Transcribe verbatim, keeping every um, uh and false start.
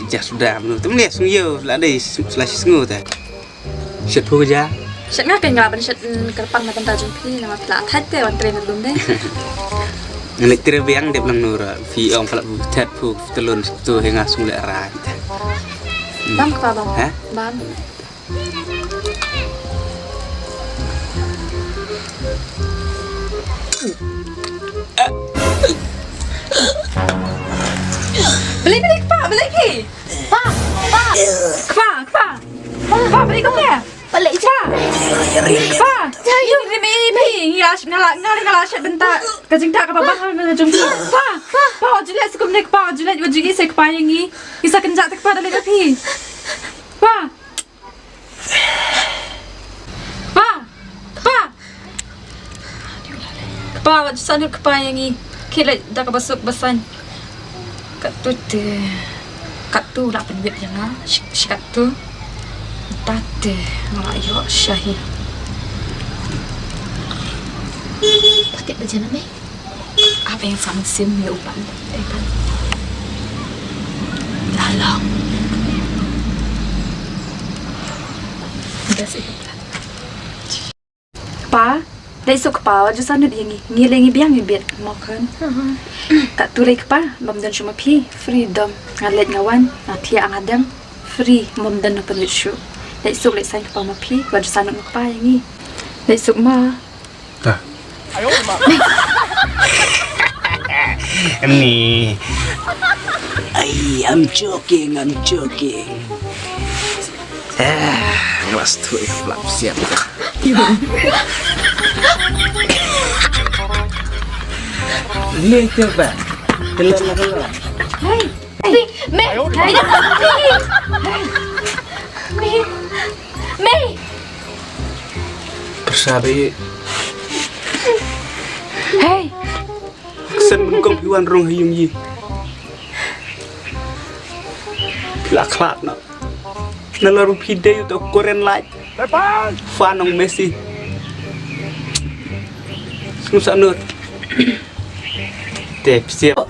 Ja suda mano. Te mynne sngew ïa la dei sla shi sngew te. Shet phu ja. Shet nga ka nga ban shet kyrpang na bynta jong phi namar phi la thait te wan train lum de. Ngi leh tre biang dep lang nura phi ong phi la bu thet phu telun tu he nga sung leh ra. Bam kpa bam. Ha? Bam. Beli beli kpa beli ki. Pa pa. Kpa kpa. Pa beli kpa. Balik ja. Pa. Ini demi ini pi. Ngala ngala ngala shet bynta. Ka jingta ka babang ha jong phi. Pa. Pa julet sukum ne kpa julet wajigi se kpa ïa ngi. Isa kynja te kpa dalit ïa phi. Pa. Pa. Pa. Kpa wat ju sanu kpa ïa ngi. Ki leh da kaba suk ba saiñ. Katto te. Katto la pynwit ïa nga. Shi katto. Tate nga la ïoh shahi. Paket ba jana me. Apa yang sama sim ya upan. Upan. Dalam. Udah sih. Pa, dei suk kpa wat ju sanud ïa ngi. Ngi leh ngi biang ngi biet mo khan. Katto lei kpa bam don shu ma phi freedom. Nga leit nga wan nga thiah nga dem free mom don na pynwit shu. Dei suk lei saiñ kpa ma phi wat ju sanud ma kpa ïa ngi. Dei suk ma. Ni. Ai, I'm joking, I'm joking. Eh, ngelas tu eh flap siap. Ni coba. Kelar lah kelar. Hey. Hey, me, me, me, me. Persabe. Hey. Sen mun kong piwan rong hayung yi. Pila khlak na. Nalor pide yu to koren light. Fan ong Messi. Snu sanur. Te pisiap.